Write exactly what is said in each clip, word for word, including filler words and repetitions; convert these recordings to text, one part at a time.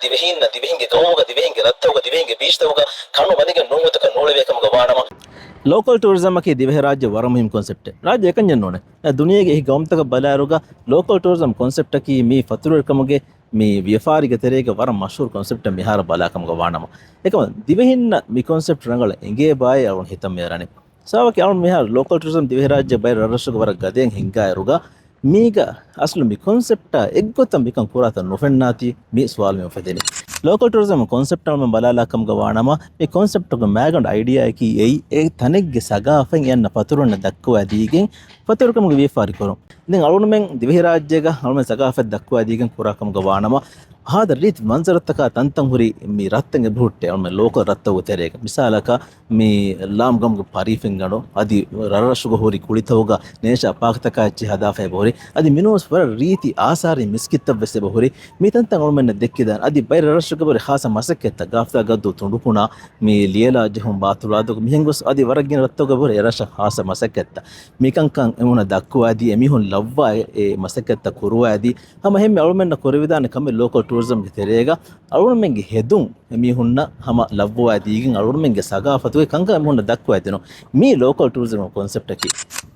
ދިވެހީންނަށް ދިވެހިންގެ ގައުމުގަ ދިވެހިންގެ ރަށްތަކުގަ ދިވެހިންގެ ބީޗްތަކުގަ ކަނު ބަނދެގެން ނޫން ގޮތަކަށް ނޫޅެވޭ ކަމުގަ ވާނަމަ، ލޯކަލް ޓޫރިޒަމްއަކީ ދިވެހިރާއްޖެ ވަރަށް މުހިންމު ކޮންސެޕްޓެއް. ރާއްޖެ އެކަންޏެއް ނޫނޭ. އެ ދުނިޔޭގެ އެހި ގައުމުތަކަށް ބަލާއިރުގަ ލޯކަލް ޓޫރިޒަމް ކޮންސެޕްޓަކީ މީ ފަތުރުވެރިކަމުގެ މި ވިޔަފާރީގެ ތެރޭގަ ވަރަށް މަޝްހޫރު ކޮންސެޕްޓެއް މިހާރު ބަލާ ކަމުގަ ވާނަމަ، އެކަމަ ދިވެހިންނަށް މި ކޮންސެޕްޓް ރަނގަޅަށް އެނގޭ ބާއޭ އަޅުން ހިތަށް މިއަރަނީ. ސަބަބަކީ އަޅުން މިހާރު ލޯކަލް ޓޫރިޒަމް ދިވެހިރާއްޖެ ބައެއް ރަށްރަށުގަ ވަރަށް ގަދައިން ހިންގާއިރުގަ، މީގަ އަސްލު މި ކޮންސެޕްޓާ އެއްގޮތަށް މިކަން ކުރާތަން ނުފެންނާތީ މި ސުވާލު މި އުފެދެނީ. ލޯކަލް ޓޫރިޒަމް ކޮންސެޕްޓާ އަޅުމެން ބަލާލާ ކަމުގަ ވާނަމަ، މި ކޮންސެޕްޓުގެ މައިގަނޑު އައިޑިއާއަކީ އެއީ އެ ތަނެއްގެ ސަގާފަތް އެ އަންނަ ފަތުރުވަންނަށް ދައްކުވާ ދީގެން ފަތުރުވެރިކަމުގެ ވިޔަފާރި ކުރުން. ދެން އަޅުގަނޑުމެން ދިވެހިރާއްޖޭގަ އަޅުމެން ސަގާފަތް ދައްކުވާ ދީގެން ކުރާ ކަމުގަ ވާނަމަ، ހާދަ ރީތި މަންޒަރުތަކާ ތަންތަން ހުރި މި ރަށްތައް އެބަހުއްޓޭ އަޅުމެން ލޯކަލް ރަށްތަކުގެ ތެރޭގަ. މިސާލަކަށް، މި ލާމްގަމުގެ ޕަރީފެންގަނޑު، އަދި ރަށްރަށުގަ ހުރި ކުޅިތަކުގަ ނޭޝާ ޕާކްތަކާ އެއްޗެއް ހަދާފަ އެބަހުރި. އަދި މިނޫންސް ވަރަށް ރީތި އާސާރީ މިސްކިތްތައްވެސް އެބަހުރި. މި ތަންތަން އަޅުމެންނަށް ދެއްކިދާނެ. އަދި ބައެއް ރަށްރަށުގަ ހުރި ޚާއްސަ މަސައްކަތްތައް، ގާފްތާ ގައްދޫ ތުނޑުކުނާ، މި ލިޔެލާ ޖެހުން ބާތުލާދޫ މިހެން ގޮސް އަދި ވަރަށް ގިނަ ރަށްތަކުގަ ހުރި އެ ރަށަށް ޚާއްސަ މަސައްކަތްތައް. މިކަންކަން އެމީހުންނަށް ދައްކުވާދީ، އެމީހުން ލައްވާ އެ، އެ މަސައްކަތްތައް ކުރުވާދީ، ހަމަ އެހެންމެ އަޅުމެންނަށް ކުރެވިދާނެ ކަމެއް ލޯކަލް ޓޫރިޒަމްގެ ތެރޭގަ އަޅުމެންގެ ހެދުން އެމީހުންނަށް ހަމަ ލައްވާ ދީގެން އަޅުމެންގެ ސަގާފަތުގެ ކަންކަން އެމީހުންނަށް ދައްކުވައިދިނުން. މީ ލޯކަލް ޓޫރިޒަމް ކޮންސެޕްޓަކީ.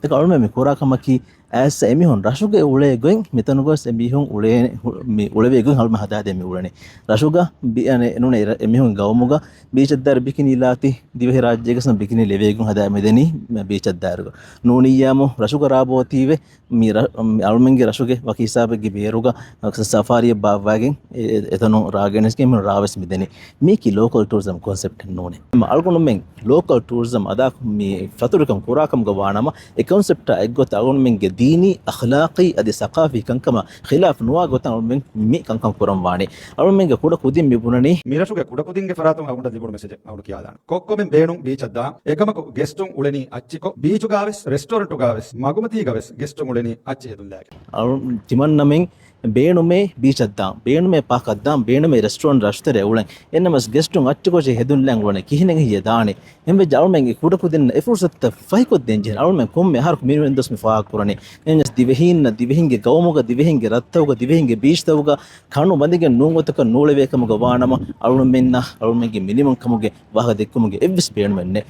އެކަ އަޅުމެން މި ކުރާ ކަމަކީ އައިސް އެމީހުން ރަށުގަ އުޅޭ ގޮތް މިތަނުގަ ވެސް އެމީހުން އުޅޭ، މި އުޅެވޭ ގޮތް އަޅުމެން ހަދާދޭ މި އުޅެނީ. ރަށުގަ ބި-، އަނެ، ނޫނެ އެ-، އެމީހުން ގައުމުގަ ބީޗަށްދާއިރު ބިކިނީ ލާތީ، ދިވެހިރާއްޖޭގަސް ބިކިނީ ލެވޭގޮތް ހަދާ މިދެނީ ބީޗަށްދާއިރުގަ. ނޫނިއްޔާމު ރަށުގަ ރާ ބޯތީވެ، މި ރަ-، މި އަޅުމެންގެ ރަށުގެ ވަކި ހިސާބެއްގެ ބޭރުގަ ސަފާރީއަށް ބާއްވާގެން އެ-، އެ-، އެތަނުން ރާ ގެނެސްގެން މި ރާވެސް މިދެނީ. މީކީ ލޯކަލް ޓޫރިޒަމް ކޮންސެޕްޓެއް ނޫނޭ. އަޅުގަނޑުމެން ލޯކަލް ޓޫރިޒަމް އަދާ މި ފަތުރުވެރިކަން ކުރާ ކަމުގަ ވާނަމަ، އެ ކޮންސެޕްޓާ އެއްގޮތަށް އަޅުގަނޑުމެންގެ ދީނީ، އަޚްލާޤީ އަދި ސަޤާފީ ކަންކަމާ ޚިލާފް ނުވާ ގޮތަށް އަޅުމެން މި ކަންކަން ކުރަން ވާނީ. އަޅުމެންގެ ކުޑަ ކުދިން މި ބުނަނީ. މި ރަށުގެ ކުޑަކުދިންގެ ފަރާތުން އަޅުގަނޑަށް ލިބުނު މެސެޖެއް އަޅުގަނޑު ކިޔާލާނަން. ކޮއްކޮމެން ބޭނުން ބީޗަށް ދާން. އެކަމަކު ގެސްޓުން އުޅެނީ އައްޗިކޮށް، ބީޗުގާވެސް، ރެސްޓޯރެންޓުގާވެސް، މަގުމަތީގަވެސް ގެސްޓުން އުޅެނީ އައްޗި ހެދުން ލައިގެން. އަޅު-، ތިމަންނަމެން ބޭނުމޭ ބީޗަށް ދާން، ބޭނުމޭ ޕާކަށް ދާން، ބޭނުމޭ ރެސްޓޯރެންޓް ރަށުތެރެ އުޅެން. އެންނަމަސް ގެސްޓުން އައްޗިކޮށް ހެދުން ލައިގެން އުޅެނީ ކިހިނެއް ހެއްޔޭ ދާނީ؟ އެހެންވެއްޖެ އަޅުމެން އެ ކުޑަކުދިންނަށް އެ ފުރުސަތުތައް ފަހިކޮށްދޭން ޖެހޭނެ. އަޅުމެން ކޮންމެ އަހަރަކު މިނިވަން ދުވަސް މި ފާހަގަކުރަނީ. އެހެންނަމަސް ދިވެހީންނަށް ދިވެހިންގެ ގައުމުގަ ދިވެހިންގެ ރަށްތަކުގަ ދިވެހިންގެ ބީޗްތަކުގަ ކަނު ބަނދެގެން ނޫން ގޮތަކަށް ނޫޅެވޭ ކަމުގަ ވާނަމަ، އަޅުމެންނަށް އަޅުމެންގެ މިނިވަން ކަމުގެ ވާހަކަ ދެއްކުމުގެ އެއްވެސް ބޭނުމެއް ނެތް.